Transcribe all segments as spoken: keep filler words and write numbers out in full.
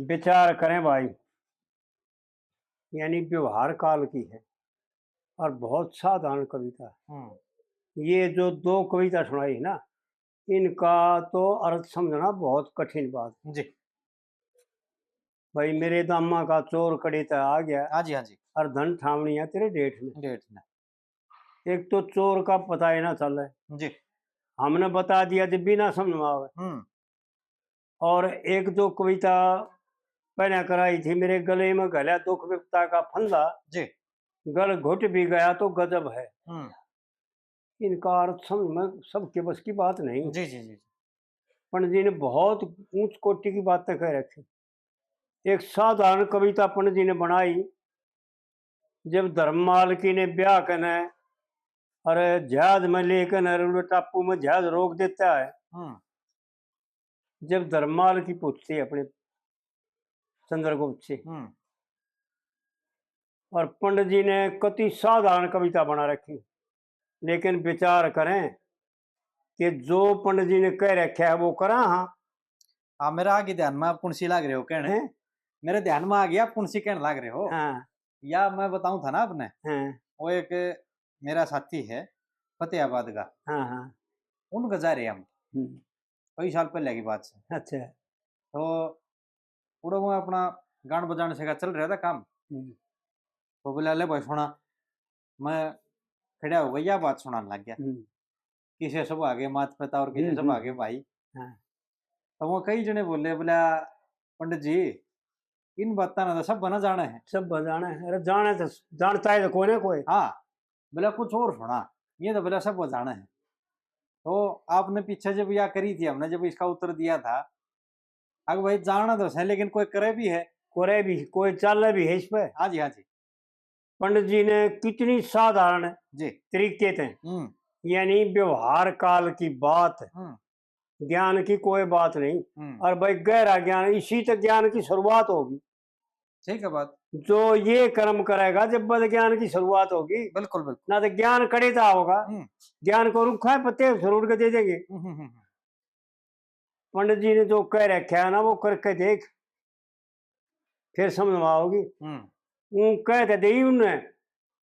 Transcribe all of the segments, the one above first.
विचार करें भाई, यानी व्यवहार काल की है और बहुत साधारण कविता। हम्म। ये जो दो कविता सुनाई ना, इनका तो अर्थ समझना बहुत कठिन बात। जी। भाई, मेरे दामा का चोर कड़ी तै आ गया। हाँ जी, हाँ जी। और धन ठावणिया तेरे डेठ ने। डेठ ने। एक तो चोर का पता ही ना चले। जी। हमने बता दिया जब भी ना समझ में आवे। हम्म। और एक जो कविता पहना कराई थी, मेरे गले में घल्या दुख विपता का फंदा, जी। गल घुट भी गया तो गजब है। हम्म। इनका अर्थ समझ में सबके बस की बात नहीं। जी, जी, जी। पंडित जी ने बहुत ऊंच कोटि की बातें कह रखी। एक साधारण कविता पंडित जी ने बनाई, जब धर्ममाल की ने ब्याह कने अरे जहाज में लेकर अरे टापू में जहाज रोक देता है। हम्म। जब धर्ममाल की पूछती है अपने चंद्रगुप्त से, हम्म। और पंडित जी ने कति साधारण कविता बना रखी, लेकिन विचार करें कि जो पंडित जी ने कह रखा है वो करा। हाँ। हाँ, मेरा आगे ध्यान में आप कौन सी लाग रहे हो कहने? हैं? मेरे ध्यान में आ गया आप कौन सी कहने लाग रहे हो। हाँ। या मैं बताऊं था ना आपने, हाँ। वो एक मेरा साथी है फतेहाबाद का, हाँ, हाँ। उनका जा रहे हम, हम्म। कई साल पहले की बात है। अच्छा। तो उड़े वो अपना गान बजाने से का चल रहा था काम। हम्म। तो बोला, "ले भाई सुना," मैं खड़ा हो गया, या बात सुनाने लग गया। हम्म। किसे सौभागे मात पिता और किसे हम्म, हम्म। सौभागे भाई। हाँ। तो वो कई जने बोले, बोला, "पंडित जी, इन बातां ना तो सब बना जाना है।" सब बना जाना है। अरे जाने तो, जानता है तो कोई ना कोई। हाँ, बोला, "कुछ और सुना, ये तो बोला सब बजाना है।" तो आपने पीछे जब या करी थी, हमने जब इसका उत्तर दिया था, अग भाई जाना तो सै, लेकिन कोई करे भी है। करे भी, कोई चाले भी है इस पे। हाँ जी, हाँ जी। पंडित जी ने कितनी साधारण जी। तरीके थे, हम्म। यानी व्यवहार काल की बात, हम्म। ज्ञान की कोई बात नहीं। हम्म। और भाई गहरा ज्ञान, इसी तो ज्ञान की शुरुआत होगी। ठीक है बात। जो ये कर्म करेगा, जब बद ज्ञान की शुरुआत होगी। बिल्कुल, बिल्कुल। ना तो ज्ञान कड़े था होगा। हम्म। ज्ञान को रुखा है, पत्ते से उड़ के दे देंगे। हम्म, हम्म, हम्म। पंडित जी ने जो कह रखा है ना, वो करके देख, फिर समझ में आओगी। हम्म। ऊं कह तो दे उनने,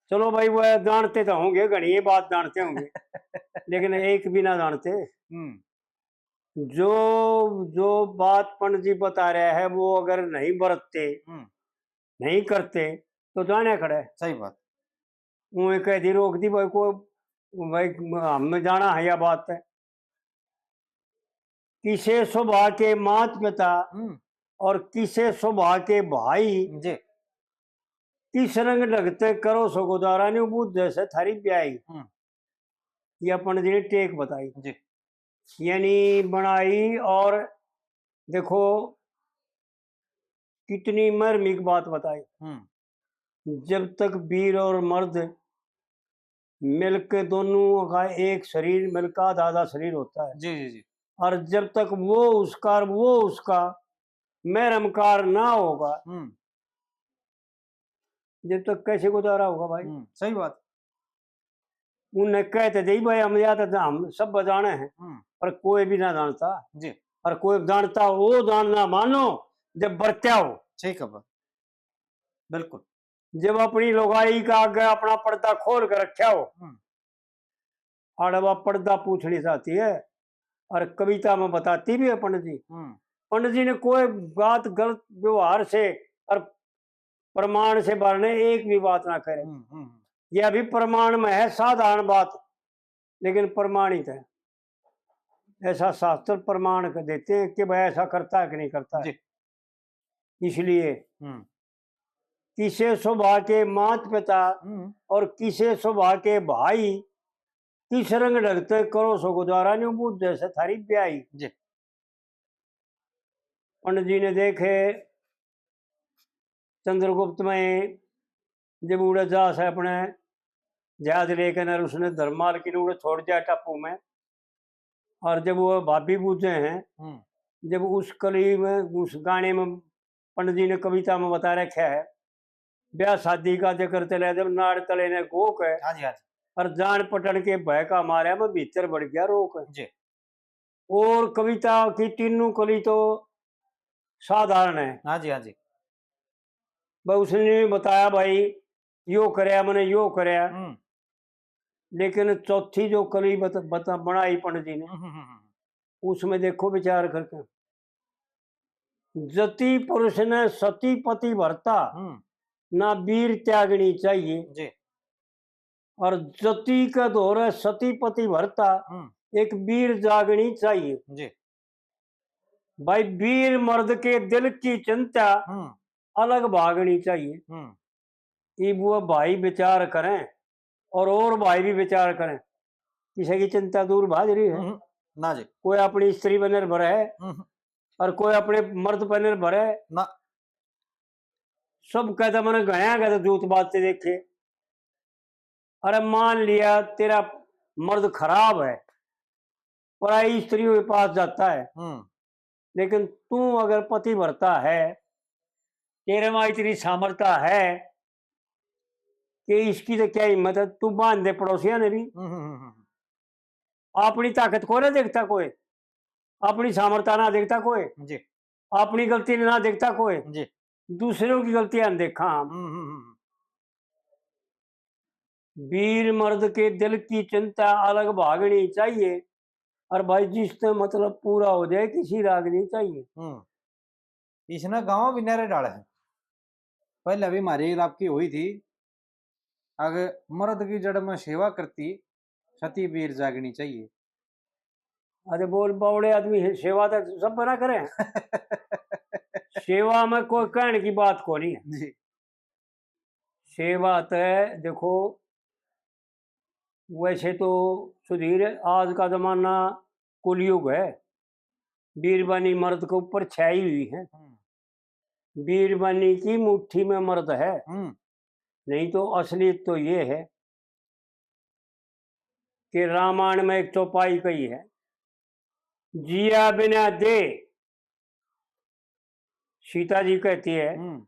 चलो भाई, वो जानते तो होंगे, घणी ये बात जानते होंगे, लेकिन एक भी ना जानते। हम्म। जो, जो बात पंडित जी बता रहे हैं, वो अगर नहीं बरतते, हम्म। नहीं करते, तो जाने खड़े। सही बात। उन्हें कह दी, रोक दी, भाई को, भाई, हम जाना है या बात है। किसे स्वभाव के मात पिता हम्म। और किसे स्वभाव के भाई, जी। किस रंग ढंग ते करो सो गुजारा, न्यू बूझे से थारी ब्याही। हम्म। ये अपन जी ने टेक बताई। जी। यानी बनाई, और देखो कितनी मार्मिक बात बताई। हम्म। जब तक वीर और मर्द मिलके दोनों का एक शरीर मिलकर आधा आधा शरीर होता है। जी, जी, जी। और जब तक वो उसका और वो उसका महरमकार ना होगा, हम्म। जब तक कैसे गुजारा होगा भाई? हम्म, सही बात। उन्हें कहते थे, "भाई, हम या तो हम सब बजाने हैं, हम्म। पर कोई भी ना जानता।" जी। और कोई जानता, वो जानना मानो जब बरत्या हो। ठीक है बात। बिल्कुल। जब अपनी लुगाई का आगे अपना पर्दा खोल कर रखा हो, हम्म। और अब आप पर्दा पूछनी चाहती है, और कविता में बताती भी है पंडित जी। हम्म। पंडित जी ने कोई बात गलत व्यवहार से और प्रमाण से बारने एक भी बात ना करे। हम्म, हम्म, हम्म। यह भी प्रमाण में है, साधारण बात, लेकिन प्रमाणित है। ऐसा शास्त्र प्रमाण कर देते हैं कि भाई ऐसा करता है कि नहीं करता है। जी। इसलिए हम्म। किसे स्वभाव के मात पिता हम्म। और किसे स्वभाव के भाई, किस रंग ढंग ते करो सो गुजारा, न्यू बूझे से थारी ब्याही। जी। पंडित जी ने देखे, चंद्रगुप्त में जब उड़े जा से अपने जहाज लेकर, और उसने धर्माल की उड़े छोड़ दिया टापू में, और जब वो भाभी बूझे हैं, हम्म। जब उस कली में, उस गाने में पंडित जी ने कविता में बता रखा है, ब्याह शादी का जिक्र चले, जब नाड़ तले ने गोक है, हाँ जी, हाँ जी। और जान पटन के भय का मारे में भीतर बढ़ गया रोक। जी। और कविता की तीनों कली तो साधारण है। हाँ जी, हाँ जी। भाई, उसने भी बताया, भाई, यो करया, मैंने यो करया। हम्म। लेकिन चौथी जो कली बत-, बत-, बनाई पंडित जी ने, हम्म, हम्म, हम्म। उसमें देखो विचार करके, जति पुरुष ने सती पति भरता, हम्म। ना वीर त्यागनी चाहिए। जी। और जति के धोरे सती पति भरता, हम्म। एक वीर जागनी चाहिए। जी। भाई, वीर मर्द के दिल की चिंता हम्म। अलग भागनी चाहिए। हम्म। इब वो भाई विचार करें और, और भाई भी विचार करें, किसी की चिंता दूर भाज रही है। हम्म। ना जी। कोई अपनी स्त्री पर निर्भर है हम्म। और कोई अपने मर्द पर निर्भर है। ना। सब कहता, मैंने घणा कहता जूत बाजते देखे। अरे, मान लिया तेरा मर्द खराब है, पराई स्त्रियों के पास जाता है, हम्म। लेकिन तू अगर पतिव्रता है, तेरे में इतनी सामर्थ्य है कि इसकी तो क्या हिम्मत है, तू बांध दे पड़ोसिया ने भी। हम्म, हम्म, हम्म, हम्म। अपनी ताकत को ना देखता कोई, अपनी सामर्थ्य ना देखता कोई, जी। अपनी गलती ना देखता कोई, जी। दूसरों की गलतियां देखा हम। हम्म, हम्म, हम्म। वीर मर्द के दिल की चिंता अलग भागनी चाहिए, और भाई, जिससे मतलब पूरा हो जाए, किसी रागनी चाहिए। हम्म। इसने गाँव भी न्यारे डाले हैं। पहले भी हमारी आपकी हुई थी, अगर मर्द की जड़ में सेवा करती, सती वीर जागनी चाहिए। अरे बोल, बावड़े आदमी है, सेवा तो सब बना करें। सेवा में कोई कहने की बात को नहीं है। जी। सेवा तो देखो, वैसे तो सुधीर, आज का जमाना कलयुग है, बीरबानी मर्द के ऊपर छाई हुई है। हम्म। बीरबानी की मुट्ठी में मर्द है। हम्म। नहीं तो असलियत तो ये है कि रामायण में एक चौपाई कही है, "जिया बिना दे।" सीता जी कहती है हम्म।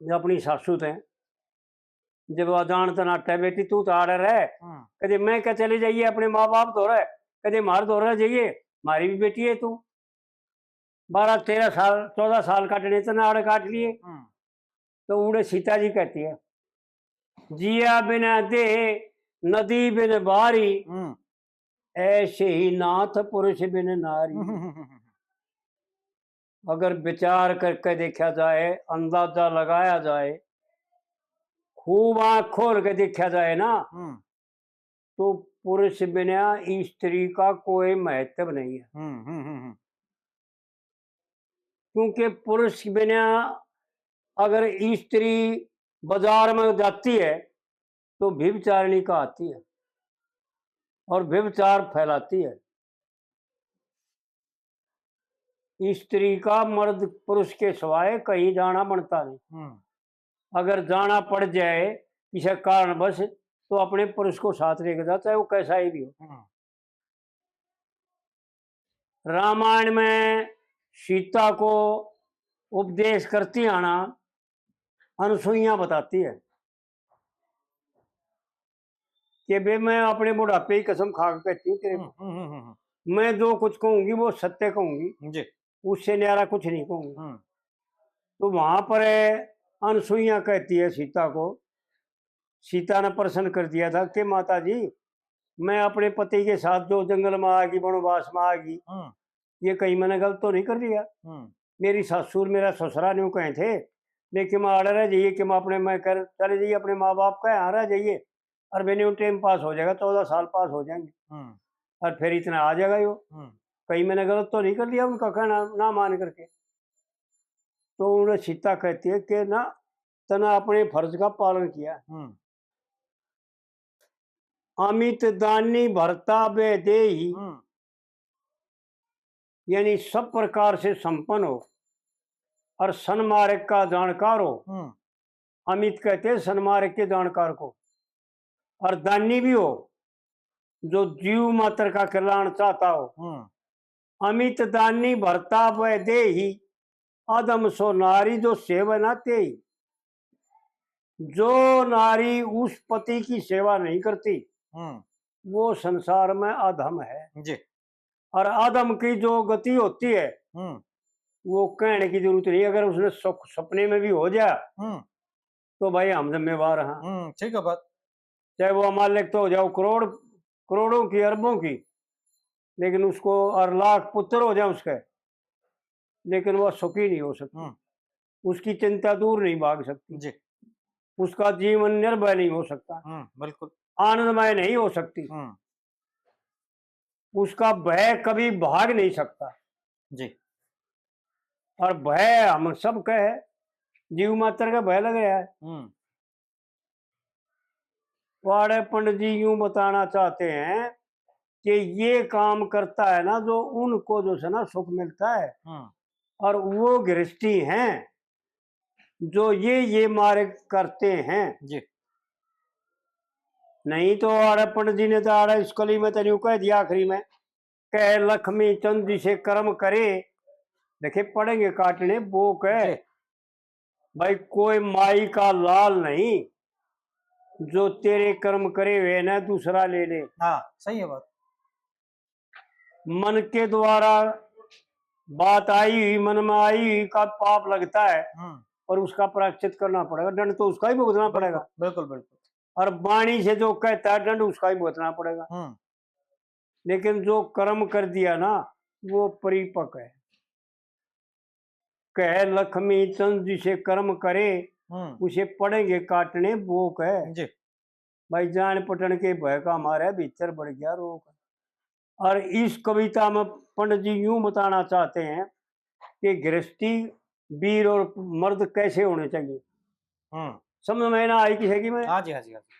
जो अपनी सासू ते, जब अजान तनाटा, "बेटी, तू तो आड़े रह, हम्म। कदे मैं क्या चले जाइए अपने माँ बाप धोरे, कदे मार धोरे जाइए, मारी भी बेटी है तू।" बारह तेरह साल, चौदह साल काटने, इतना आड़े काट लिए। हम्म। तो उड़े सीता जी कहती है, "जिया बिना दे, नदी बिन बारी, हम्म। ऐसे ही नाथ पुरुष बिन नारी।" हम्म। अगर विचार करके देखा जाए, अंदाजा लगाया जाए, खूब आँख खोल के देखा जाए ना, हम्म। तो पुरुष बिना स्त्री का कोई महत्व नहीं है। हम्म, हम्म, हम्म, हम्म। क्योंकि पुरुष बिना अगर स्त्री बाजार में जाती है, तो व्यभिचारिणी कहती है और व्यभिचार फैलाती है। स्त्री का मर्द पुरुष के सिवाय कहीं जाना बनता नहीं। हम्म। अगर जाना पड़ जाए किसी कारणवश, तो अपने पुरुष को साथ लेके जा, चाहे वो कैसा ही भी हो। हम्म। रामायण में सीता को उपदेश करती आना, अनसुईया बताती है कि बे, मैं अपने बुढ़ापे ही कसम खा के कहती हूँ तेरे को, हम्म, हम्म, हम्म, हम्म। मैं जो कुछ कहूंगी वो सत्य कहूंगी, जी। उससे न्यारा कुछ नहीं कहूंगी। हम्म। तो वहां पर अनसुईया कहती है सीता को, सीता ने प्रश्न कर दिया था कि माता जी, मैं अपने पति के साथ जो जंगल में आ गई, वनवास में आ गई, हम्म। ये कहीं मैंने गलत तो नहीं कर लिया? हम्म। मेरी सासुर, मेरा ससुरा न्यू कहे थे, लेकिन मैं आड़े रह जाइए कि मैं अपने, मैं कर चले जाइए अपने माँ बाप का यहाँ रह जाइए, और मैंने टाइम पास हो जाएगा, चौदह साल पास हो जाएंगे। हम्म। और फिर इतना आ जाएगा यो। हम्म। कहीं मैंने गलत तो नहीं कर लिया उनका कहना ना मान करके? तो उन्हें सीता कहती है कि ना, तने अपने फर्ज का पालन किया। हम्म। अमित दानी भरता वैदेही, हम्म। यानी सब प्रकार से संपन्न हो और सन्मार्ग का जानकार हो। हम्म। अमित कहते हैं सन्मार्ग के जानकार को, और दानी भी हो, जो जीव मात्र का कल्याण चाहता हो। हम्म। अमित दानी भरता वैदेही, अधम सो नारी जो सेव ना तेही। जो नारी उस पति की सेवा नहीं करती, हम्म। वो संसार में अधम है। जी। और अधम की जो गति होती है, हम्म। वो कहने की जरूरत नहीं। अगर उसने सुख सपने में भी हो जाए, हम्म। तो भाई, हम जिम्मेवार हैं। हम्म, ठीक है बात। चाहे वो अमालिक तो हो जाओ, करोड़, करोड़ों की, अरबों की, लेकिन उसको, और लाख पुत्र हो जाए उसके, लेकिन वो सुखी नहीं हो सकती। हम्म। उसकी चिंता दूर नहीं भाग सकती। जी। उसका जीवन निर्भय नहीं हो सकता। हम्म, बिल्कुल। आनंदमय नहीं हो सकती। हम्म। उसका भय कभी भाग नहीं सकता। जी। और भय हम सब का है, जीव मात्र का भय लग रहा है। हम्म। वाड़े पंडित जी यूं बताना चाहते हैं कि ये काम करता है ना, जो उनको जो है ना, सुख मिलता है। हम्म। और वो गृहस्थी हैं जो ये, ये मार्ग करते हैं। जी। नहीं तो आड़े पंडित जी ने तो आड़े इस कली में तो यूं कह दिया आखिरी में, कह लक्ष्मी चंद जिसे कर्म करे, देखे पड़ेंगे काटने वो कह। जी। भाई, कोई माई का लाल नहीं जो तेरे कर्म करे हुए ना दूसरा ले ले। हाँ, सही है बात। मन के द्वारा बात आई हुई, मन में आई हुई का पाप लगता है, हम्म। और उसका प्रायश्चित करना पड़ेगा, दंड तो उसका ही भुगतना पड़ेगा। बिल्कुल, बिल्कुल। और वाणी से जो कहता है, दंड उसका ही भुगतना पड़ेगा। हम्म। लेकिन जो कर्म कर दिया ना, वो परिपक्व है। कह लक्ष्मी चंद जिसे कर्म करे, हम्म। उसे पड़ेंगे काटने भोग है। जी। भाई, जान पटन के भय का मारे भीतर बढ़ गया रोग। और इस कविता में पंडित जी यूं बताना चाहते हैं कि गृहस्थी वीर और मर्द कैसे होने चाहिए। हम्म। समझ में ना आई किसी की? मैं हाँ जी, हाँ जी, हाँ जी।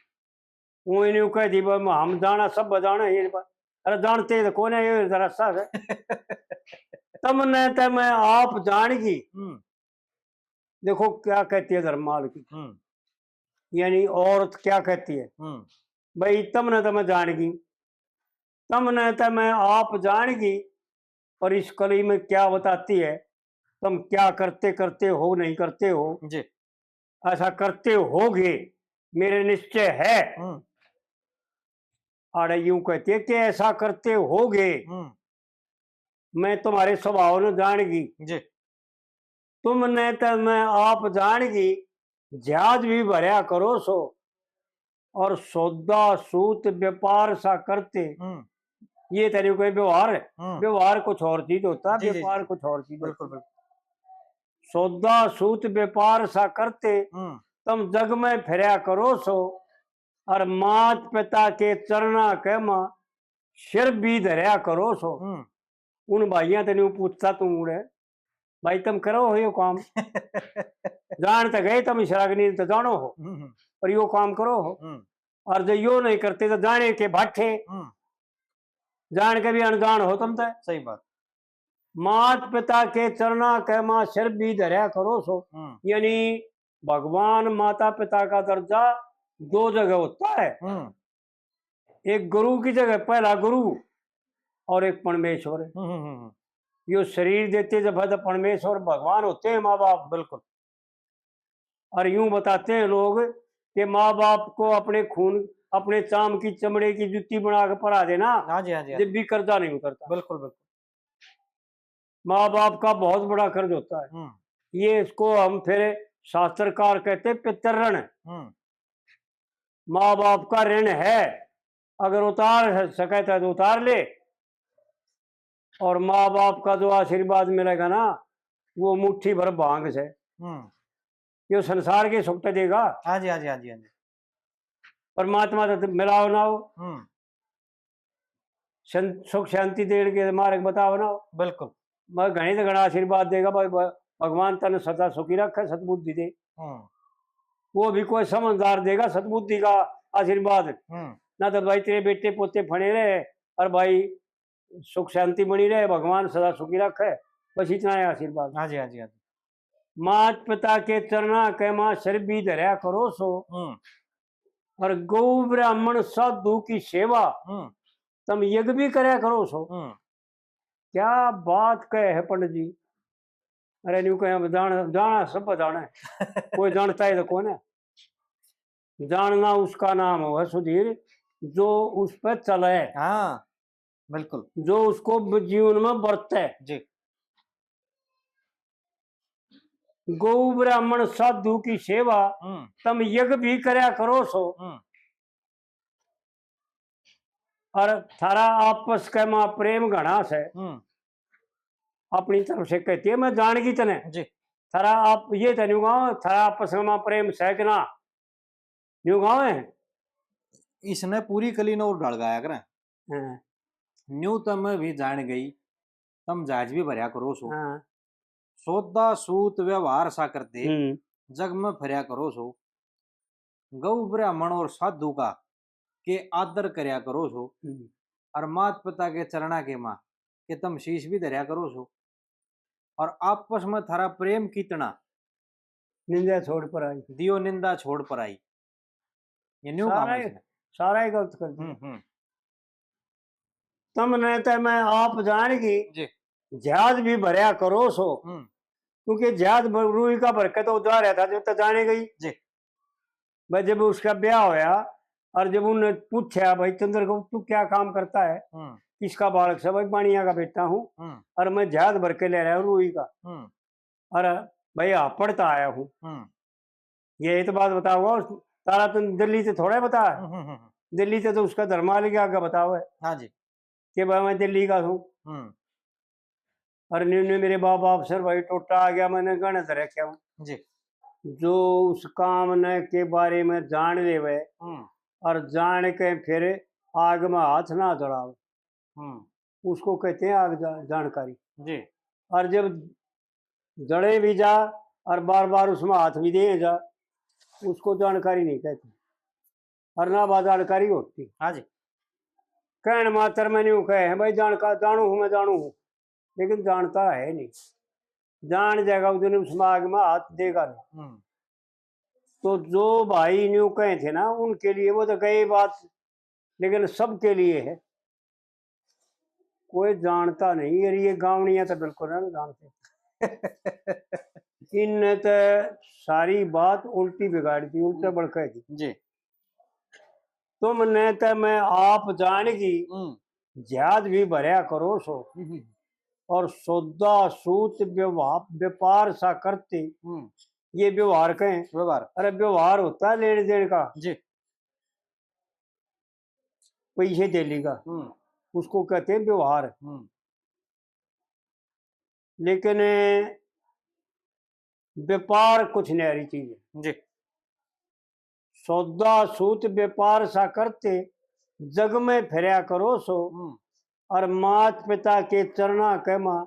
वो इन्हें कह दी, "बा, हम जाना, सब जाना है ये बा।" अरे, जानते तो कौन है ये, जरा सा है। तमने ते मैं आप जान गई। हम्म। देखो क्या कहती है धर्माल की, हम्म। यानी औरत क्या कहती है, हम्म। भाई, तमने तो मैं जान गई, तमने तो मैं आप जान गई, और इस कली में क्या बताती है, तुम क्या करते करते हो, नहीं करते हो, जी। ऐसा करते होगे, मेरे निश्चय है। हम्म। आड़े यूं कहती है कि ऐसा करते होगे, हम्म। मैं तुम्हारे स्वभाव न जान गई। जी। तुमने तो मैं आप जान गई, जहाज भी भरया करो सो, और सौदा सूत व्यापार सा करते। हम्म। ये तेरे कोई व्यवहार है? हम्म। व्यवहार कुछ और चीज होता है, जी, जी, व्यापार जी। कुछ और चीज होता है। बिल्कुल, बिल्कुल। सौदा सूत व्यापार सा करते, हम्म। तुम जग में फिरया करो सो, और मात पिता के चरणा के मां सिर भी धरया करो सो। हम्म। उन भाइयां ते न्यू पूछता तू मुड़े, भाई, तुम करो हो यो काम? जान तो गए तुम, इसरागनी तो जानो हो, हम्म, हम्म। और यो काम करो हो। हम्म। और जो यो नहीं करते तो जाने के भाठे, हम्म। जान के भी अनजान हो तुम तो। सही बात। मात पिता के चरणा के मां सिर भी धरया करो सो। हम्म। यानी भगवान माता पिता का दर्जा दो जगह होता है। हम्म। एक गुरु की जगह, पहला गुरु और एक परमेश्वर। हम्म, हम्म, हम्म। यो शरीर देते जब है तो परमेश्वर भगवान होते हैं माँ बाप। बिल्कुल। और यूं बताते हैं लोग कि माँ बाप को अपने खून, अपने चाम की चमड़े की जूती बना के पहरा देना, हाँ जी, हाँ जी, हाँ जब जी। भी कर्जा नहीं उतरता। बिल्कुल, बिल्कुल। माँ बाप का बहुत बड़ा कर्ज होता है। हम्म। ये इसको हम फिर शास्त्रकार कहते हैं पितृ ऋण। हम्म। माँ बाप का ऋण है, अगर उतार सके तो उतार ले, और माँ बाप का जो आशीर्वाद मिलेगा ना, वो मुट्ठी भर भांग से। हम्म। यो संसार के सुख तो देगा। हाँ जी, हाँ जी, हाँ जी, हाँ जी। परमात्मा तो मिलाओ ना हो। हम्म। शां-, सुख शांति देने के मार्ग बताओ ना हो। बिल्कुल। मैं घणे तो घणा आशीर्वाद देगा भाई, भ-, भगवान तने सदा सुखी रखे, सद्बुद्धि दे। हम्म। वो भी कोई समझदार देगा सद्बुद्धि का आशीर्वाद। हम्म। ना तो भाई तेरे बेटे पोते फणे रहे और भाई सुख शांति बनी रहे, भगवान सदा सुखी रखे, बस इतना है आशीर्वाद। हाँ जी, हाँ जी, हाँ जी। मात पिता के चरणा के मां सिर भी धरया करो सो। हम्म। और गौ ब्राह्मण साधु की सेवा, हम्म। तुम यज्ञ भी करया करो सो। हम्म। क्या बात कहे है पंडित जी। अरे न्यू कहे, अब जान, जाना सब जाना है। कोई जानता है तो कौन है? जानना उसका नाम हो है सुधीर, जो उस पर चले। हाँ, बिल्कुल। जो उसको ब-, जीवन में बरते। जी। गौ ब्राह्मण साधु की सेवा, हम्म। तम यज्ञ भी करया करो सो। हम्म। और थारा आपस के मां प्रेम घना से। हम्म। अपनी तरफ से कहती है, मैं जान गई तने। जी। थारा आप ये तो न्यू गाँव, थारा आपस के मां प्रेम से कि ना? न्यू गाँव है। इसने पूरी कली ने और ढल गाया करें। हाँ। न्यू तो मैं भी जान गई, तम जहाज भी भरया करो सो। हाँ। सौदा सूत व्यवहार सा करते, हम्म। जग में फरया करो सो। गौ ब्राह्मण और साधु का के आदर करया करो सो। हम्म। और मात पिता के चरणा के मां के तम शीश भी धरया करो सो। और आपस में थारा प्रेम कितना, निंदा छोड़ पर आई। दियो निंदा छोड़ पर आई। ये न्यू काम सारा है ही, इसने। सारा ही गलत कर दिया। हम्म, हम्म। तमने ते मैं आप जान की जी। जहाज भी भरया करो सो, हम्म। क्योंकि जहाज भ-, रूई का भर के तो जा रहा था, जब तक जाने गई। जी। भाई, जब उसका ब्याह होया और जब उन्हें पूछा, "भाई चंद्र को तू क्या काम करता है, हम्म। किसका बालक से?" "भाई, बाणिया का बेटा हूँ हम्म। और मैं जहाज भर के ले रहा हूँ रूई का।" हम्म। और भाई, हापड़ तो आया हूँ। हम्म। ये तो बात बताऊंगा, तारा तो दिल्ली से थोड़ा बता है। हम्म, हम्म, हम्म। दिल्ली से तो उसका धर्म अलग आगे बताओ है हाँ जी। कि भाई, मैं दिल्ली का हूँ। हम्म। और न्यू न्यू मेरे बाप बाप सर भाई टोटा आ गया, मैंने गणत रखे हूँ। जी। जो उस काम ने के बारे में जान लेवे हम्म। और जान के फिर आग में हाथ ना जलावे, हम्म। उसको कहते हैं आग जा-, जानकारी। जी। और जब जड़े भी जा और बार बार उसमें हाथ भी दे जा, उसको जानकारी नहीं कहते। और ना बात जानकारी होती। हाँ जी। कहण मात्र में नहीं कहे हैं, "भाई, जानका-, जानू हूँ, मैं जानू हूँ," लेकिन जानता है नहीं। जान जाएगा उस दिन, उसमें आग में हाथ देगा नहीं। हम्म। तो जो भाई न्यू कहे थे ना, उनके लिए वो तो गए बात, लेकिन सबके लिए है। कोई जानता नहीं, अरे ये गावणिया तो बिल्कुल ना जानते। इनने तो सारी बात उल्टी बिगाड़ दी, उल्टे हम्म। भड़के दी। जी। तुमने तो मैं आप जान की हम्म। जहाज भी भरया करो सो, हम्म। और सौदा सूत व्यवहा-, व्यापार सा करते। हम्म। ये व्यवहार कहें। व्यवहार। अरे, व्यवहार होता है लेन देन का। जी। पैसे देने का, हम्म। उसको कहते हैं व्यवहार। हम्म। लेकिन व्यापार कुछ न्यारी चीज है। जी। सौदा सूत व्यापार सा करते, जग में फिरया करो सो, हम्म। और मात पिता के चरणा के मां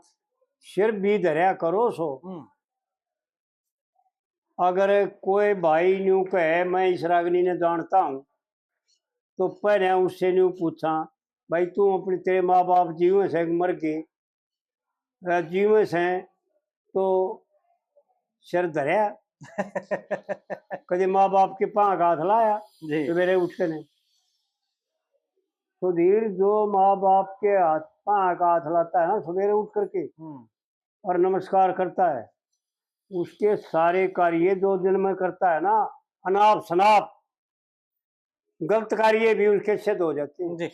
सिर भी धरया करो सो। हम्म। अगर कोई भाई न्यू कहे, "मैं इस रागनी ने जानता हूँ," तो पहले उससे न्यू पूछा, "भाई, तू अपने, तेरे माँ बाप जीवे से मर गए?" अ, जीवे से तो सिर धरया, कदे माँ बाप के पां का हाथ लाया जी। सवेरे उठ के ने? सुधीर, जो माँ बाप के हाथ, पां का हाथ लाता है ना सवेरे उठ करके, हम्म। और नमस्कार करता है, उसके सारे कार्य जो दिन में करता है ना, अनाप शनाप गलत कार्य भी उसके सिद्ध हो जाते हैं। जी।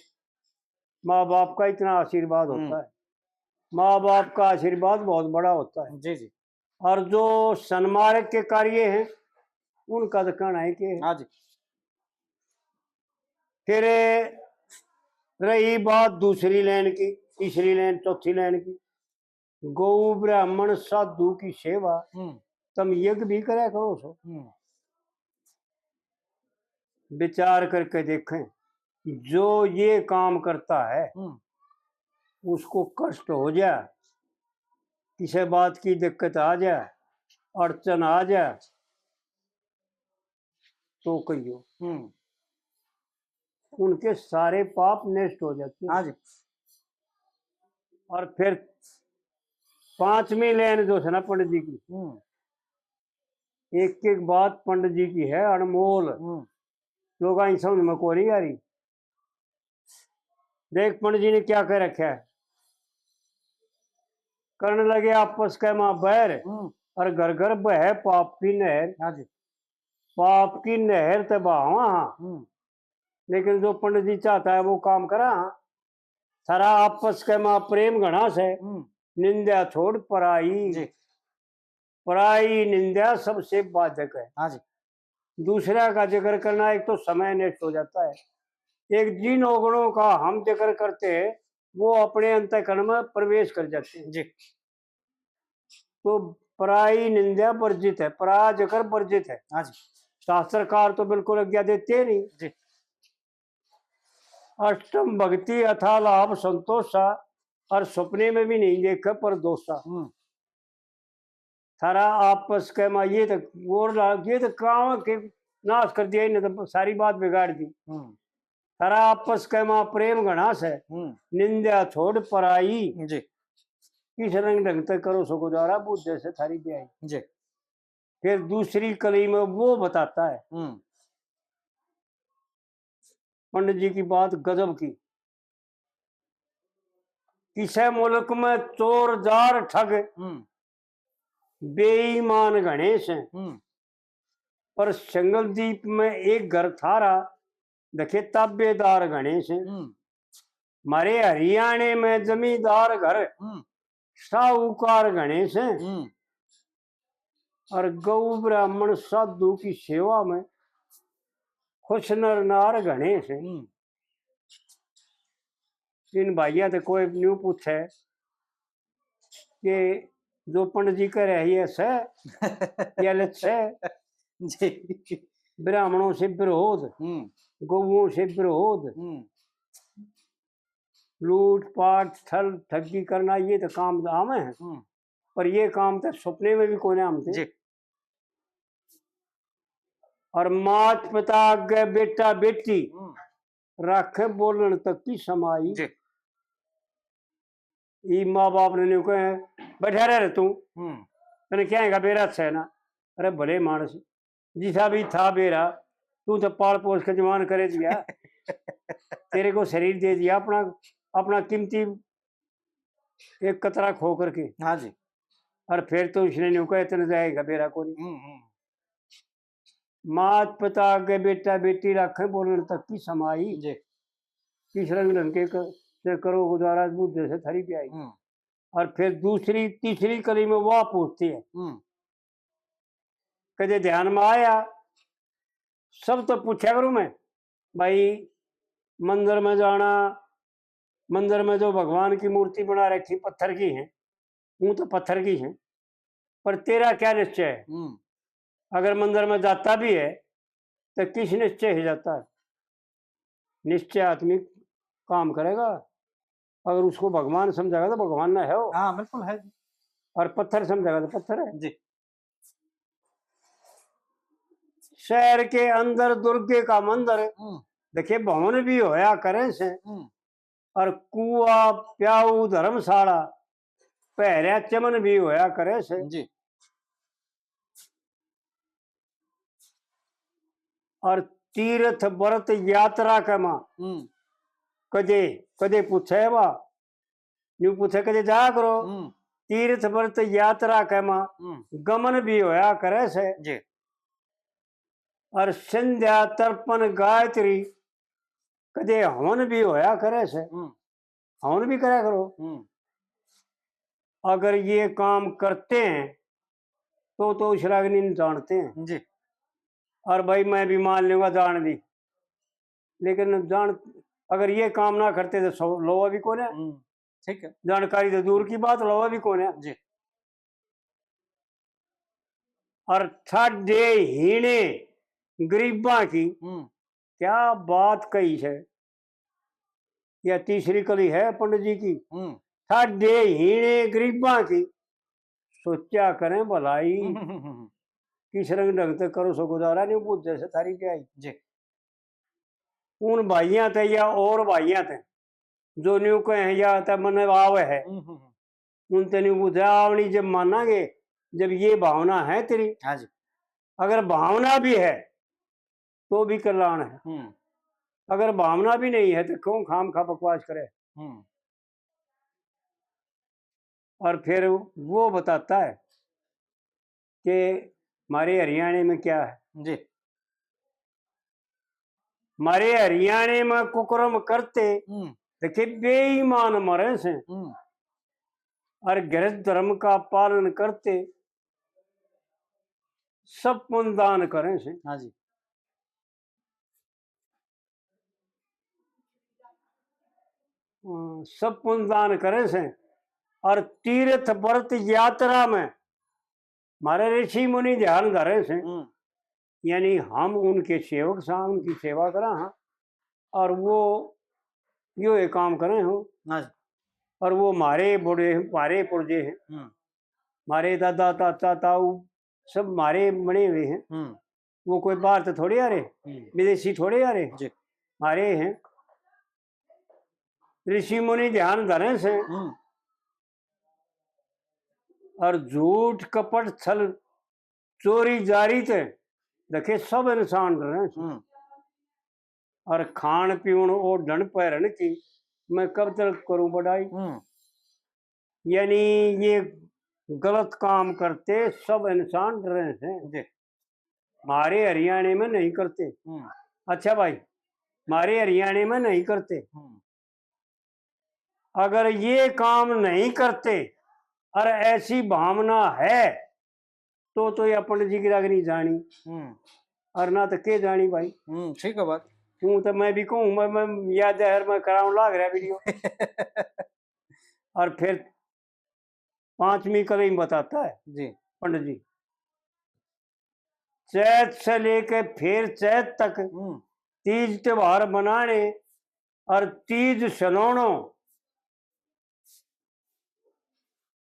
माँ बाप का इतना आशीर्वाद हम्म। होता है, माँ बाप का आशीर्वाद बहुत बड़ा होता है। जी, जी। और जो सन्मार्ग के कार्य हैं, उनका तो कहना है कि हाँ जी। फिर रही बात दूसरी लाइन की, तीसरी लाइन, चौथी लाइन की, गौ ब्राह्मण साधु की सेवा, हम्म। तुम यज्ञ भी करया करो सो। हम्म। विचार करके देखें, जो ये काम करता है, हम्म। उसको कष्ट हो जाए, किसी बात की दिक्कत आ जाए, अड़चन आ जाए, तो कहियो, हम्म। उनके सारे पाप नष्ट हो जाते हैं। हाँ जी। और फिर पांचवी लाइन जो है ना पंडित जी की, हम्म। एक एक बात पंडित जी की है अनमोल। हम्म। लोग आई समझ में को नहीं आ रही। देख पंडित जी ने क्या कह रखा है, करण लगे आपस के मां बैर, हम्म। और घर घर बहे पाप की नहर। हाँ जी। पाप की नहर ते बहावा हाँ। हम्म। लेकिन जो पंडित जी चाहता है वो काम करा हाँ। थारा आपस के मां प्रेम घना से, हम्म। निंदा छोड़ पराई। जी। पराई निंदा सबसे बाधक है। हाँ जी। दूसरा का जिक्र करना, एक तो समय नष्ट हो जाता है, एक जिन अवगुणों का हम जिक्र करते हैं, वो अपने अंतःकरण में प्रवेश कर जाते हैं। जी। तो पराई निंदा वर्जित है, पराय जिक्र वर्जित है। हाँ जी। शास्त्रकार तो बिल्कुल आज्ञा देते ही नहीं। जी। अष्टम भक्ति अथा लाभ संतोषा, और सपने में भी नहीं देखे पर दोषा। हम्म। थारा आपस के मां ये तो और ला-, ये तो काम के नाश कर दिया, इन्हें तो सारी बात बिगाड़ दी। हम्म। थारा आपस के मां प्रेम घना से, हम्म। निंदा छोड़ पराई। जी। किस रंग ढंग तक करो सो गुजारा, बूझे से थारी ब्याई। जी। फिर दूसरी कली में वो बताता है। हम्म। पंडित जी की बात गजब की। किसे मुल्क में चोर जार ठग हम्म। बेईमान घणे से, हम्म। पर संगलदीप में एक घर थारा, देखे ताबेदार घणे से। हम्म। मारे हरियाणे में जमींदार घर हम्म। साहूकार घणे से, हम्म। और गौ ब्राह्मण साधु की सेवा में खुश नर नार घणे से। हम्म। इन भाइयां ते कोई न्यू पूछे कि जो पंडित जी कह रहे हैं, सै या लत सै? जी। ब्राह्मणों से विरोध, हम्म। गौओं से विरोध, हम्म। लूट पाट, छल ठगी करना, ये तो काम आवे हैं, हम्म। पर ये काम तो सपने में भी कोने आमते। जी। और मात पिता आगे बेटा बेटी हम्म। राखे बोलण तक की समाई। जी। ई माँ बाप ने न्यू कहे, "बैठा रह रे तू, हम्म। तने क्या हैगा बेरा अच्छा है ना?" अरे भले मानस, जिसा भी था बेरा, तू तो पाल पोस के जवान करे दिया, तेरे को शरीर दे दिया, अपना, अपना कीमती एक कतरा खो करके। हाँ जी। और फिर तो उसने न्यू कहे, "तने जाएगा बेरा कोनी।" हम्म, हम्म। मात पिता आगे बेटा बेटी राखे बोलण तक की समाई। जी। किस रंग ढंग के क-, से करो गुजारा, बूझे से थारी ब्याई। हम्म। और फिर दूसरी, तीसरी कली में वह पूछती है, हम्म। कदे ध्यान में आया, सब तो पूछा करूं मैं, भाई, मंदिर में जाना, मंदिर में जो भगवान की मूर्ति बना रखी पत्थर की है, वो तो पत्थर की है, पर तेरा क्या निश्चय है? हम्म। अगर मंदिर में जाता भी है, तो किस निश्चय से जाता है? निश्चय आदमी काम करेगा, अगर उसको भगवान समझेगा तो भगवान ना है वो। हाँ, बिल्कुल है जी। और पत्थर समझेगा तो पत्थर है। जी। शहर के अंदर दुर्गे का मंदिर, हम्म। देखे, भवन भी होया करे से, हम्म। और कुआ, प्याऊ, धर्मशाला, पहरा चमन भी होया करे से। जी। और तीर्थ व्रत यात्रा के मां हम्म। कदे, कदे पूछे बा, न्यू पूछे, कदे जाया करो। हम्म। तीर्थ व्रत यात्रा के मां हम्म। गमन भी होया करे से। जी। और संध्या तर्पण गायत्री कदे हवन भी होया करे से। हम्म। हवन भी करा करो। हम्म। अगर ये काम करते हैं तो, तो उस रागनी ने जानते हैं। जी। और भाई, मैं भी मान लूंगा जान भी, लेकिन जान, अगर ये काम ना करते तो सौ-, लोवा भी कोने। हम्म, ठीक है। जानकारी तो दूर की बात, लोवा भी कोने। जी। और ठाडे हीणे गरीबां की हम्म। क्या बात कही है। या तीसरी कली है पंडित जी की। हम्म। ठाडे हीणे गरीबां की सोचा करें भलाई। हम्म, हम्म, हम्म, हम्म। किस रंग ढंग तक करो सो गुजारा, नहीं बूझे से थारी ब्याई। जी। उन भाइयां ते या और भाइयां ते जो न्यू कहे या ते मन आवे है, हम्म, हम्म, हम्म। उन ते न्यू बूझे आवनी जब मानांगे, जब ये भावना है तेरी। हाँ जी। अगर भावना भी है तो भी कल्याण है। हम्म। अगर भावना भी नहीं है तो क्यों खाम खा बकवास करे? हम्म। और फिर वो बताता है कि हमारे हरियाणा में क्या है। जी। हमारे हरियाणा में कुकर्म करते हम्म। देखे बेईमान मरे से। हम्म। और गृहस्थ धर्म का पालन करते सब पुण्य दान करें से। हाँ जी। अ, सब पुण्य दान करें से और तीर्थ व्रत यात्रा में म्हारे ऋषि मुनि ध्यान धरे से। हम्म। यानी हम उनके सेवक सां, उनकी सेवा करा हाँ, और वो यो ये काम करे हो। हाँ जी। और वो म्हारे बड़े, म्हारे पुरजे हैं। हम्म। म्हारे दादा, चाचा, ताऊ सब म्हारे बने हुए हैं। हम्म। वो कोई बाहर तो थोड़े आ रहे, हम्म। विदेशी थोड़े आ रहे, जी। म्हारे हैं। ऋषि मुनि ध्यान धरे से। हम्म। और झूठ, कपट, छल, चोरी, जारी ते देखे सब इंसान डरे से। हम्म। और खान पीण, ओढ़न पहरन की मैं कब तक करूं बड़ाई। हम्म। यानी ये गलत काम करते सब इंसान डरे हैं। जी। म्हारे हरियाणा में नहीं करते। हम्म। अच्छा भाई, म्हारे हरियाणा में नहीं करते। हम्म। अगर ये काम नहीं करते और ऐसी भावना है तो, तो ये पंडित जी की रागनी जानी। हम्म। और ना तो के जानी भाई। हम्म, ठीक है बात। हूँ तो मैं भी कहूँ, मैं, मैं याद है, मैं कराऊं लाग रहा वीडियो। और फिर पांचवी कली में बताता है जी। पंडित जी, चैत से लेके फिर चैत तक हम्म। तीज त्योहार मनाने और तीज सलोणो,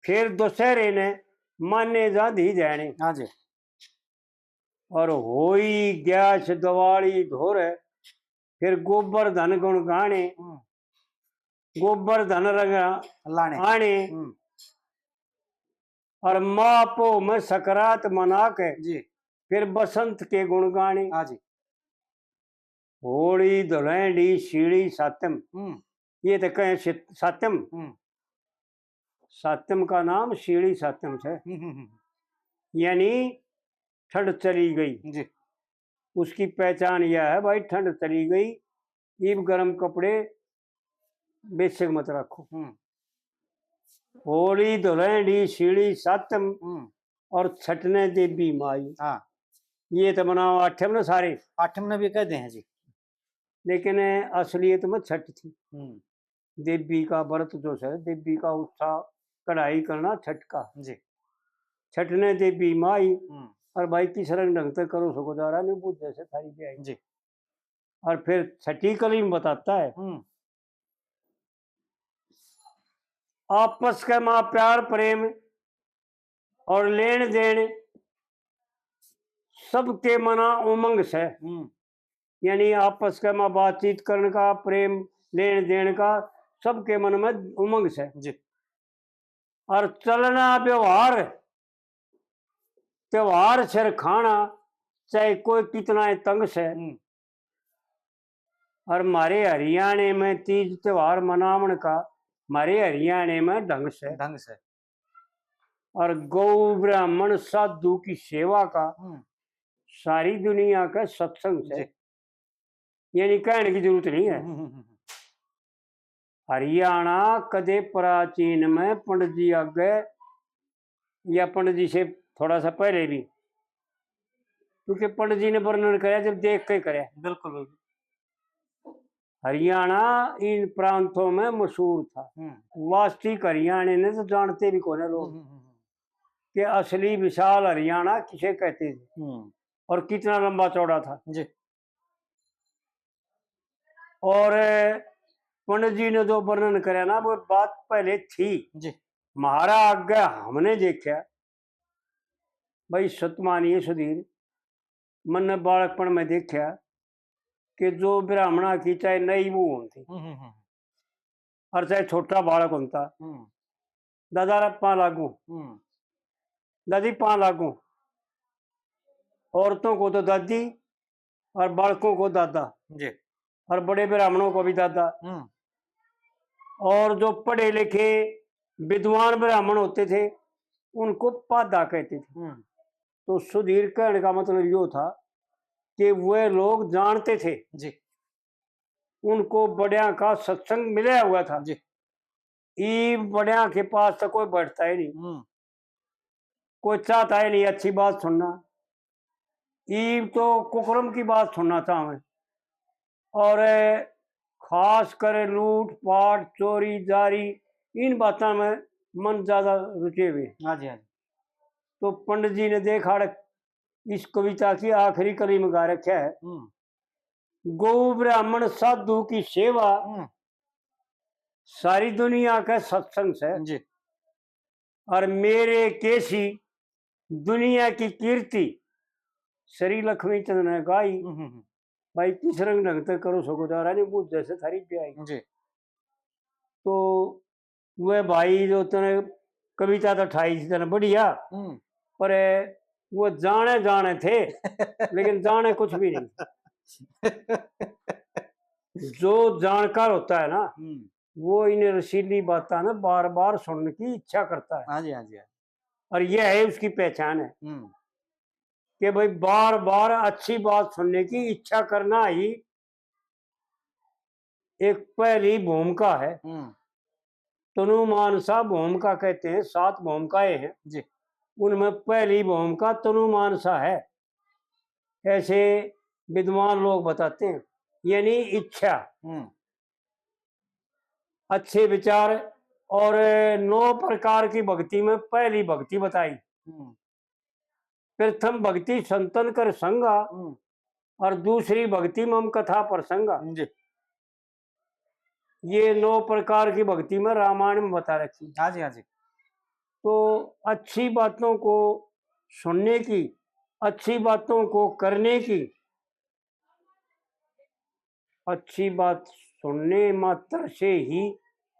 फिर दशहरे ने माने जा धी जाने। हाँ जी। और होई गैस दिवाली धोर, फिर गोबर धन गुण गाने, हम्म। गोबर धन रंग लाने। आने। हम्म। और माँ पो में सकरात मना के जी। फिर बसंत के गुण गाने। हाँ जी। होली धुलैंडी सीली सातम। हम्म। ये तो कहें सित-, सातम। हम्म। सातम का नाम सीली सातम से। हम्म, हम्म, हम्म। यानी ठंड चली गई। जी। उसकी पहचान यह है भाई, ठंड चली गई, इब गर्म कपड़े बेशक मत रखो। हम्म। होली धुलैंडी सीली सातम हम्म। और छठने देवी माई। हाँ। ये तो मनाओ आठम ने सारे। आठम ने भी कहते हैं जी। लेकिन असलियत में छठ थी। हम्म। देवी का व्रत जो है, देवी का उत्साह कढ़ाई करना छठ का। जी। छठ ने देवी माई। हम्म। और भाई किस रंग ढंग से करो सो गुजारा, नहीं बुझ जैसे थारी ब्याई। जी। और फिर छठी कली में बताता है, हम्म। आपस के माँ प्यार प्रेम और लेन देन सबके मना उमंग से। हम्म। यानी आपस के माँ बातचीत करने का, प्रेम लेन देन का सबके मन में उमंग से। जी। और चलना व्यवहार, त्योहार सिर खाना, चाहे कोई कितना ही तंग से। हम्म। और म्हारे हरियाणे में तीज त्योहार मनावण का, म्हारे हरियाणे में ढंग से। ढंग से। और गौ ब्राह्मण साधु की सेवा का, हम्म। सारी दुनिया के सत्संग से। जी। यानी कहने की जरूरत नहीं है। हम्म, हम्म, हम्म। हरियाणा कदे प्राचीन में पंडित जी आगे या पंडित जी से थोड़ा सा पहले भी, क्योंकि पंडित जी ने वर्णन करया जब देख के करया। बिल्कुल, बिल्कुल। हरियाणा इन प्रांतों में मशहूर था। हम्म। वास्तविक हरियाणे ने तो जानते भी कोने लोग हम्म, हम्म, हम्म। कि असली विशाल हरियाणा किसे कहते थे हम्म। और कितना लंबा चौड़ा था। जी। और पंडित जी ने जो वर्णन करया ना, वो बात पहले थी। जी। म्हारा आगे हमने देखा, भाई सत मानिए सुधीर, मन्ने बालकपण में देखा कि जो ब्राह्मणा की चाहे नई बहू होती हम्म, हम्म, हम्म। और चाहे छोटा बालक होता, हम्म। दादा रे पां लागू, हम्म। दादी पां लागू, औरतों को तो दादी और बालकों को दादा जी। और बड़े ब्राह्मणों को भी दादा। हम्म। और जो पढ़े लिखे विद्वान ब्राह्मण होते थे, उनको पादा कहते थे। हम्म। तो सुधीर कहने का मतलब यो था कि वे लोग जानते थे जी। उनको बड़िया का सत्संग मिला हुआ था। जी। ई बड़िया के पास तो कोई बैठता ही नहीं, हम्म। कोई चाहता ही नहीं अच्छी बात सुनना। ईब तो कुकरम की बात सुनना चाहूँ, और खास कर लूट पाट, चोरी जारी, इन बातों में मन ज्यादा रुचे हुए। हाँ जी, हाँ जी। तो पंडित जी ने देख आड़ इस कविता की आखिरी कली में गा रखा है, हम्म। गौ ब्राह्मण साधु की सेवा, हम्म। सारी दुनिया के सत्संग से। जी। और मेरे केसी दुनिया की कीर्ति, श्री लक्ष्मी चंद ने गाई। हम्म, हम्म, हम्म। भाई, किस रंग ढंग तक करो सो गुजारा, नहीं बुझ जैसे थारी प्याई। जी। तो वह भाई जो तने कविता तो ठाई थी तने बढ़िया, हम्म। पर वो जाने जाने थे, लेकिन जाने कुछ भी नहीं। जो जानकार होता है ना, हम्म। वो इन रसीली बातां ना बार बार सुनने की इच्छा करता है। हाँ जी, हाँ जी, हाँ। और यह है उसकी पहचान है, हम्म। कि भाई, बार बार अच्छी बात सुनने की इच्छा करना ही एक पहली भूमिका है। हम्म। तनु मानसा भूमिका कहते हैं, सात भूमिकाएं हैं जी। उनमें पहली भूमिका तनु मानसा है, ऐसे विद्वान लोग बताते हैं, यानी इच्छा। हम्म। अच्छे विचार। और नौ प्रकार की भक्ति में पहली भक्ति बताई। हम्म। प्रथम भक्ति संतन कर संगा, हम्म। और दूसरी भक्ति मम कथा प्रसंगा। जी। ये नौ प्रकार की भक्ति में रामायण में बता रखी। हाँ जी, हाँ जी। तो अच्छी बातों को सुनने की, अच्छी बातों को करने की, अच्छी बात सुनने मात्र से ही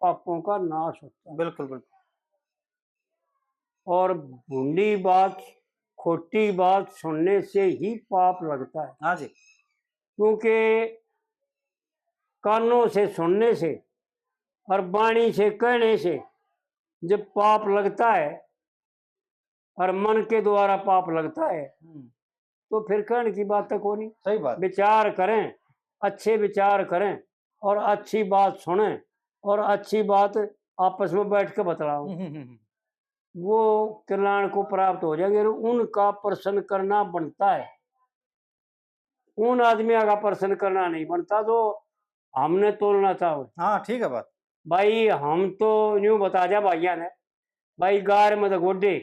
पापों का नाश होता है। बिल्कुल, बिल्कुल। और भूंडी बात, खोटी बात सुनने से ही पाप लगता है। हाँ जी। क्योंकि कानों से सुनने से और वाणी से कहने से जब पाप लगता है और मन के द्वारा पाप लगता है, हम्म। तो फिर कहने की बात तो कोनी। सही बात। विचार करें, अच्छे विचार करें और अच्छी बात सुने और अच्छी बात आपस में बैठ के बतलाओ। हम्म, हम्म, हम्म। वो कल्याण को प्राप्त हो जाएंगे और उनका प्रसन्न करना बनता है। उन आदमियों का प्रसन्न करना नहीं बनता जो हमने तोलना चाहो। हाँ, ठीक है बात। भाई, हम तो यूं बता दिया भाइया ने, भाई, गार में तो गोडे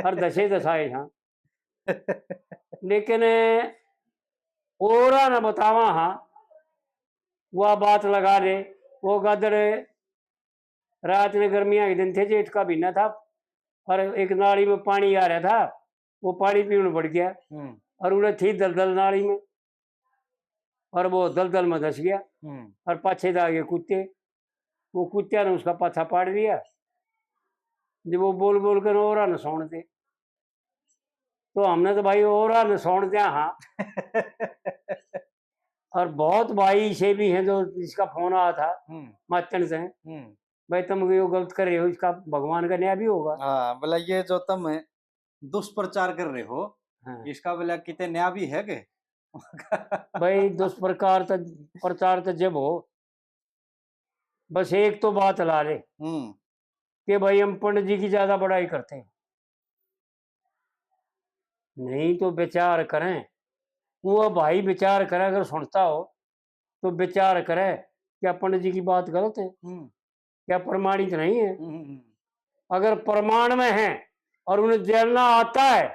और दसे दसाए हाँ। लेकिन औरा न बतावा हाँ, वह बात लगा ले, वो गदड़ रात ने गर्मियां के दिन थे, जेठ का महीना था, और एक नाली में पानी आ रहा था, वो पानी पीने पड़ गया हम्म। और उड़े थी दलदल नाली में, और वो दलदल में धस गया हम्म। और पाछे जा गए कुत्ते, वो कुत्त्या ने उसका पाछा पाड़ दिया। जब वो बोल बोल कर औरा न सौण दे, तो हमने तो भाई औरा न सौण दिया हाँ। और बहुत भाई इसे भी हैं जो इसका फोन आया था हम्म। माचन से, हम्म। भाई, तुम यो गलत कर रहे हो, इसका भगवान का न्याय भी होगा। हाँ, बोला, ये जो तुम दुष्प्रचार कर रहे हो, हाँ। इसका बोला कितने न्याय भी है के? भाई, दुष्प्रचार तो, प्रचार तो जब हो, बस एक तो बात ला ले हम्म। कि भाई, हम पंडित जी की ज्यादा बड़ाई करते हैं, नहीं तो विचार करें। वो भाई विचार करें, अगर सुनता हो तो विचार करे क्या पंडित जी की बात गलत है, हम्म। क्या प्रमाणित नहीं है? हम्म, हम्म, हम्म। अगर प्रमाण में है और उन्हें जानना आता है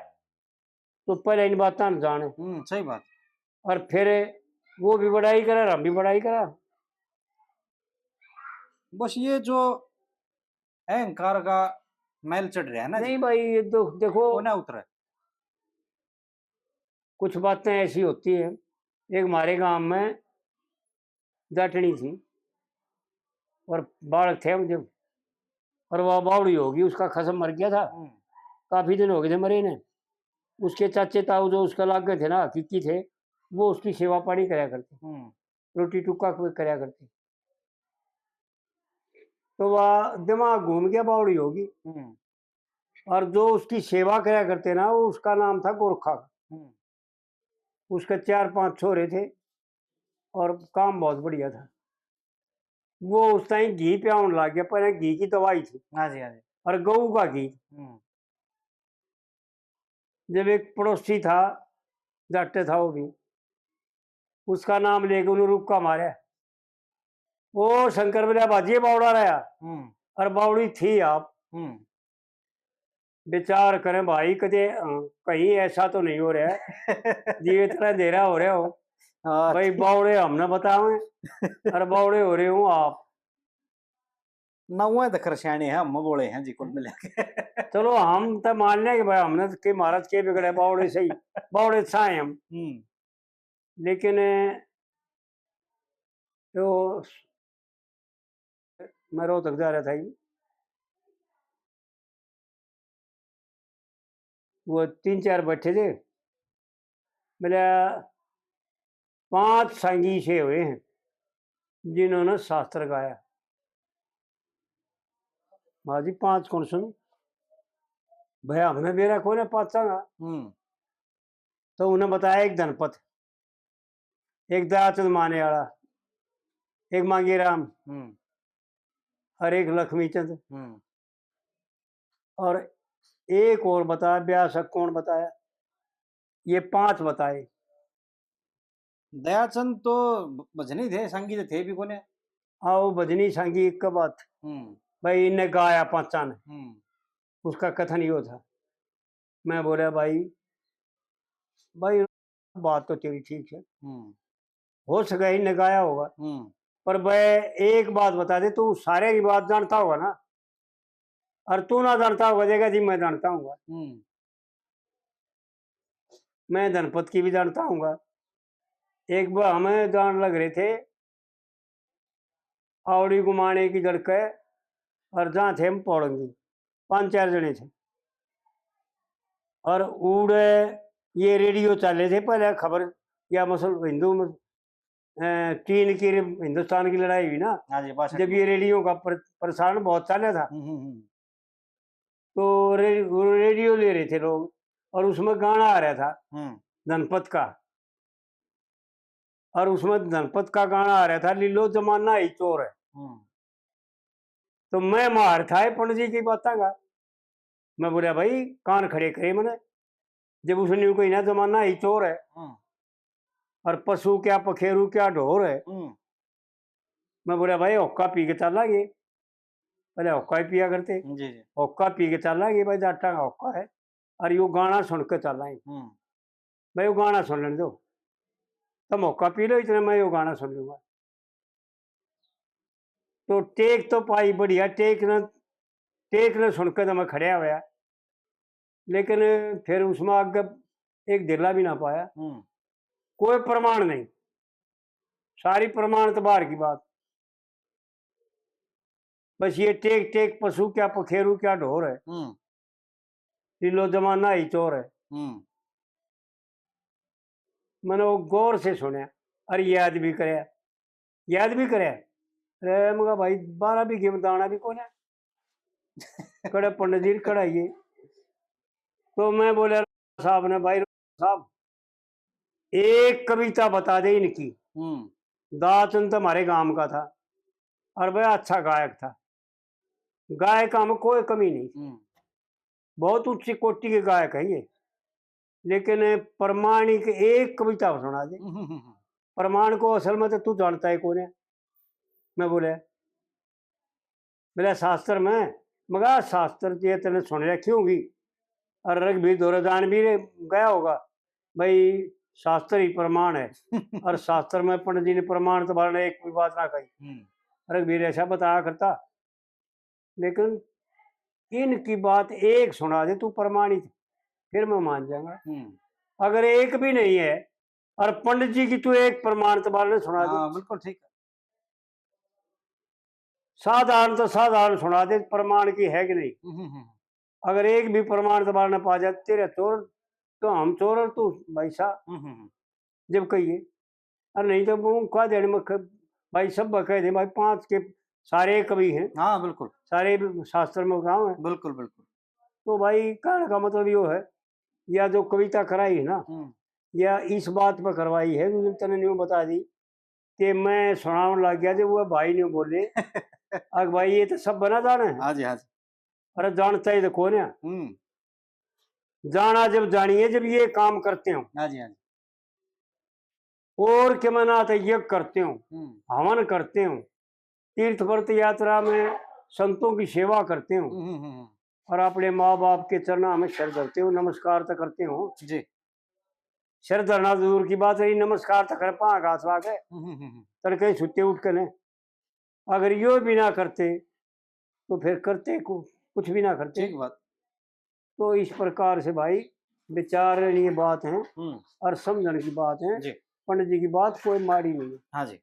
तो पहले इन बातों ने जाने। हम्म, सही बात। और फिर वो भी बड़ाई करे और हम भी बड़ाई करा। बस ये जो अहंकार का मैल चढ़ रहा है ना जी, नहीं भाई, ये तो देखो, वो ना उतरे। कुछ बातें ऐसी होती हैं। एक हमारे गांव में जाटनी थी और बालक थे हम जब, और वह बावड़ी होगी, उसका खसम मर गया था, हम्म। काफी दिन हो गए थे मरे ने। उसके चाचे ताऊ जो उसका लागे थे ना, हकीकी थे, वो उसकी सेवा पानी करया करते, हम्म। रोटी टुक्का क-, करया करते। तो वह दिमाग घूम गया, बावड़ी होगी। हम्म। और जो उसकी सेवा करया करते ना, वो उसका नाम था गोरखा। हम्म। उसके चार पांच छोरे थे और काम बहुत बढ़िया था। वो उस टाइम घी प्यावन लग गया, पहले घी की दवाई थी। हाँ जी, हाँ जी। और गऊ का घी। हम्म। जब एक पड़ोसी था, जाटे था वो भी, उसका नाम लेके उन्हें रुक्का मारा। ओ शंकर बोला, "बाजी, बावड़ा रहा।" हम्म। और बावड़ी थी आप। हम्म। विचार करें भाई, कदे, अ, कहीं ऐसा तो नहीं हो रहा है जी, इतना अंधेरा हो रहा हो। हाँ, भाई, ठीक। बावड़े हमने बतावे और बावड़े हो रहे हो आप। ना, वो तो खरसाने हैं, हम बोले हैं जी, कुल मिला के। चलो, हम तो मान लें कि भाई, हमने तो के महाराज के बिगड़े, बावड़े सही, बावड़े सा हैं हम। हम्म। लेकिन तो मैं रोहतक जा रहा था जी, वो तीन चार बैठे थे, बोला, "पांच संगी से हुए हैं जिन्होंने शास्त्र गाया।" "हाँ जी, पांच कौन सुन?" "भैया, हमने बेरा कौन है पांचा का?" हम्म। तो उन्हें बताया, एक धनपत, एक दयाचंद माने वाला, एक मांगेराम, हम्म। और एक लक्ष्मीचंद। हम्म। और एक और बताया, ब्याह से कौन बताया, ये पांच बताए। दयाचंद तो भ-, भजनी थे, संगी तो थे भी कोने। आओ, भजनी संगी एक बात। हम्म। भाई, इनने गाया पांचा ने। हम्म। उसका कथन यो था, मैं बोला, "भाई, भाई, बात तो तेरी ठीक है, हम्म। हो सके इनने गाया होगा, हम्म। पर भाई, एक बात बता दे, तू सारे की बात जानता होगा ना, और तू ना जानता होगा, देखा जी, मैं जानता हूँगा।" हम्म। मैं धनपत की भी जानता हूँगा। एक बार हमें जान लग रहे थे, आवड़ी गुमाने की जड़ के, और जहाँ थे हम पौड़ंगी, पांच चार जने थे। और उड़े ये रेडियो चाले थे पहले, खबर या मसल हिंदू में, अ, चीन की रे-, हिंदुस्तान की लड़ाई हुई ना, हाँ जी, बादशाह जब की। ये रेडियो का प्र-, प्रसारण बहुत चाले था, हम्म, हम्म, हम्म। तो रे-, वो रेडियो ले रहे थे लोग, और उसमें गाना आ रहा था हम्म। धनपत का, और उसमें धनपत का गाना आ रहा था, "लीलो जमाना ही चोर है।" हम्म। तो मैं मार था ये पंडित जी की बातें का, मैं बोला, "भाई, कान खड़े करे मैंने, जब उसने यूं कही ना, जमाना ही चोर है, हम्म। और पशु क्या पखेरु क्या ढोर है।" हम्म। मैं बोला, "भाई, होक्का पी के चलांगे।" पहले होक्का ही पिया करते। जी, जी। होक्का पी के चलांगे भाई, जाटा का होक्का है, और यो गाना सुन के चलांगे। हम्म। भाई, यो गाना सुन लेने दो, तुम होक्का पी लो, इतने मैं यो गाना सुन लूंगा। तो टेक तो पाई बढ़िया, टेक ने, टेक ने सुन के तो मैं खड़या होया, लेकिन फिर उसमें आगे एक धेला भी ना पाया। हम्म। कोई प्रमाण नहीं, सारी प्रमाण तो बाहर की बात। बस ये टेक टेक पशु क्या पखेरु क्या ढोर है, हम्म। लीलो जमाना ही चोर है। हम्म। मैंने वो गौर से सुनया और याद भी करया, याद भी करया। अरे मगा भाई, बारह बीघे में दाना भी कोन्या। कड़े पंडित जी कढ़ाइए। तो मैं बोला साहब ने, "भाई साहब, एक कविता बता दे इनकी।" हम्म। दाचंद तो हमारे गांव का था और वह अच्छा गायक था, गायक में कोई कमी नहीं थी, हम्म। बहुत ऊंची कोटि के गायक है ये, लेकिन प्रमाणिक एक कविता सुना दे। हम्म, हम्म, हम्म। प्रमाण को असल में तो तू जानता है कौन है। मैं बोला, बोला, "शास्त्र में।" मगा, "शास्त्र ये तने सुन रखी होगी, और रघुवीर धोरे जान भी रे-, गया होगा, भाई, शास्त्र ही प्रमाण है।" और शास्त्र में पंडित जी ने प्रमाण तो बारे एक भी बात ना कही। हम्म। रघुवीर ऐसा बताया करता, लेकिन इनकी बात एक सुना दे तू प्रमाणित, फिर मैं मान जाऊंगा। हम्म। अगर एक भी नहीं है, और पंडित जी की तू एक प्रमाण तो बारे सुना दे। हाँ, बिल्कुल ठीक है। साधारण तो साधारण सुना दे, प्रमाण की है कि नहीं? हम्म, हम्म, हम्म। अगर एक भी प्रमाण तुम्हारे ने पा जाए, तेरे चोर तो हम चोर और तू भाई साहब। हम्म, हम्म, हम्म। जब कहिए, और नहीं तो वो कह देने में ख-, भाई सब कह दे, भाई पांच के सारे कवि हैं। हाँ, बिल्कुल। सारे भी शास्त्र में गाँव है। बिल्कुल, बिल्कुल। तो भाई कहने का मतलब यो है, या जो कविता कराई है ना, हम्म। या इस बात पर करवाई है, जो तने न्यू बता दी, कि मैं सुनावन लग गया, जब वो भाई ने बोले, "अग भाई, ये तो सब बना जाने हैं।" हाँ जी, हाँ जी। अरे, जानता ही तो कौन है? हम्म। जाना जब जानिए, जब ये काम करते हो। हाँ जी, हाँ जी। और के मना तो यज्ञ करते हो, हम्म। हवन करते हो, तीर्थ व्रत यात्रा में संतों की सेवा करते हो हम्म, हम्म, हम्म। और अपने माँ बाप के चरणा में सिर धरते हो, नमस्कार तो करते हो। जी। सिर धरना तो दूर की बात रही, नमस्कार तो करे पाँव हाथ ला के, हम्म, हम्म, हम्म। तड़के सुत्ते उठ के ने। अगर यो भी ना करते तो फिर करते को, कुछ भी ना करते। ठीक बात। तो इस प्रकार से भाई विचारणीय बात है हम्म। और समझण की बात है। जी। पंडित जी की बात कोई माड़ी नहीं है। हाँ जी।